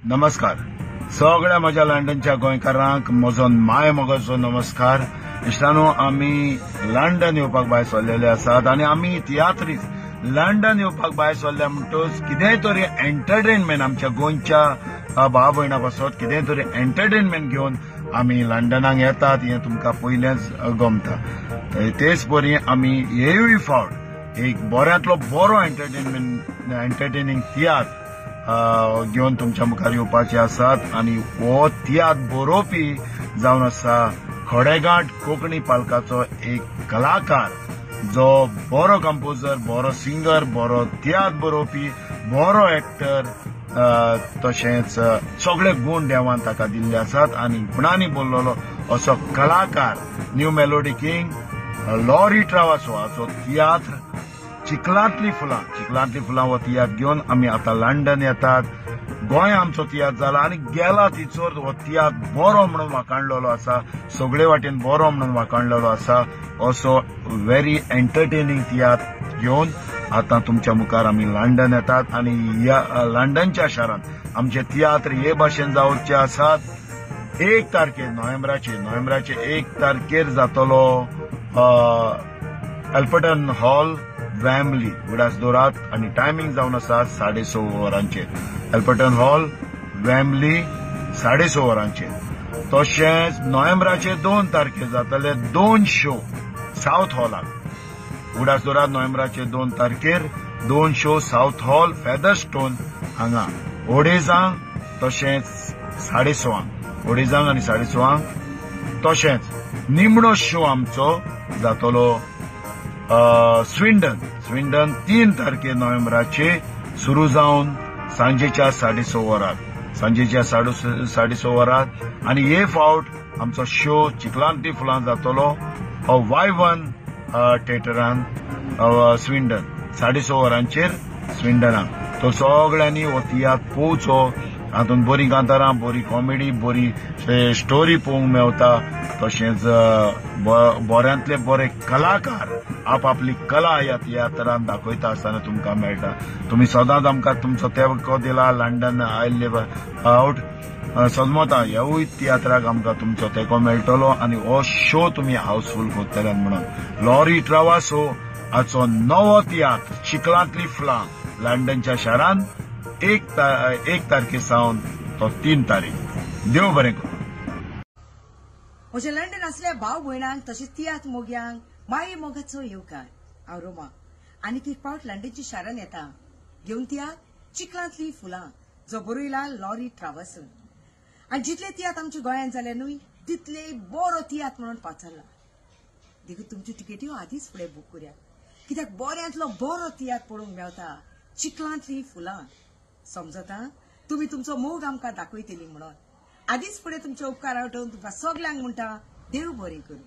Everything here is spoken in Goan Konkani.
नमस्कार सगळ्या म्हज्या लंडनच्या गोंयकारांक म्हजो माय मोगाचो नमस्कार. इश्टानो, आमी लंडन येवपाक भायर सरलेले आसात आनी आमी तियात्रीस्त लंडन येवपाक भायर सरल्या म्हणटकच कितेंय तरी एंटरटेनमेंट आमच्या गोंयच्या भाव भयणां पासत कितेंय तरी एंटरटेनमेंट घेवन आमी लंडनाक येतात हें तुमकां पयलेंच गमता. तेच परी आमी हेवूय फावट एक बऱ्यांतलो बरो एंटरटेनिंग तियात्र घेवन तुमच्या मुखार येवपाचे आसात. आनी हो तियात्र बरोवपी जावन आसा खडेगांठ कोंकणी पालकाचो एक कलाकार, जो बरो कंपोजर, बरो सिंगर, बरो तियात्र बरोवपी, बरो एक्टर, तशेंच सगळे गूण देवान ताका दिल्ले आसात आनी गुणांनी बोल्लोलो असो कलाकार new melody king Lorry Travasso हाचो तियात्र चिखलांतली फुलां, चिखलांतली फुलां हो तियात्र घेवन आमी आतां लंडन येतात. गोंय आमचो तियात्र जाला आनी गेला तिचोर हो तियात्र बरो म्हणून वाखाणलेलो आसा, सगळे वाटेन बरो म्हणून वाखाणलेलो आसा. असो व्हेरी एंटरटेनिंग तियात्र घेवन आतां तुमच्या मुखार आमी लंडन येतात. आनी ह्या लंडनच्या शारांत आमचे तियात्र हे भाशेन जावचे आसात. 1 तारखेर नोव्हेंबराचे 1 तारखेर जातलो एल्फर्टन हॉल, वॅम्बली, उडास दवरात. आनी टायमींग जावन आसा 6:30 वरांचेर. एल्फर्टन हॉल, वॅम्बली, 6:30 वरांचेर. तशेंच नोव्हेंबराचे 2 तारखेर जातले 2 शो सावथ हॉलाक. उडास दवरात, नोव्हेंबराचे 2 तारखेर 2 शो सावथ हॉल, फेदरस्टोन हांगा अडेजांक तशेंच 6:30, अडेजांक आनी 6:30. तशेंच निमणो शो आमचो जातलो स्विंडन 3 तारखेर नोव्हेंबराचे सुरू जावन सांजेच्या 6:30 वरार, सांजेच्या 6:30 वरार. आनी हे फावट आमचो शो चिखलांतली फुलां जातलो वायवन थिएटरान स्विंडन 6:30 वरांचेर स्विंडनाक. तो सगळ्यांनी हो तियात्र पळोवचो. हातूंत बरी कांतारां, बरी कॉमेडी, बरी स्टोरी पळोवंक मेवता. तशेंच बऱ्यांतले बरे कलाकार आपआपली कला ह्या तियात्रान दाखयता आसतना तुमकां मेळटा. तुमी सदांच आमकां तुमचो तेंको दिला लंडन आयिल्ले फावट. सजमता ह्यावूय तियात्राक आमकां तुमचो तेंको मेळटलो आनी हो शो तुमी हावसफूल करतले म्हणून. लॉरी ट्रावासो हाचो नवो तियात्र चिखलांतली फुलां लंडनच्या शारांत 1 तारखे सावन तो 3 तारीख. देव बरें करूं. म्हज्या लंडन आसल्या भाव भयणांक तशेंच तियात्र मोग्यांक माई मोगाचो येवकार. हांव रोमा आनीक एक फावट लंडनच्या शारान येता घेवन तियात्र चिखलांतली फुलां, जो बरयला लॉरी ट्रावासून. आनी जितले तियात्र आमच्या गोंयांत जाले न्हय तितले बरो तियात्र म्हणून पाचारला. देखून तुमच्यो तिकेट्यो आदींच फुडें बूक करूया, कित्याक बऱ्यांतलो बरो तियात्र पळोवंक मेवता चिखलांतली फुलां. समजता तुमी तुमचो मोग आमकां दाखयतली म्हणून आदींच फुडें तुमचे उपकार आठोवन तुमकां सगल्यांक म्हणटा देव बरें करूं.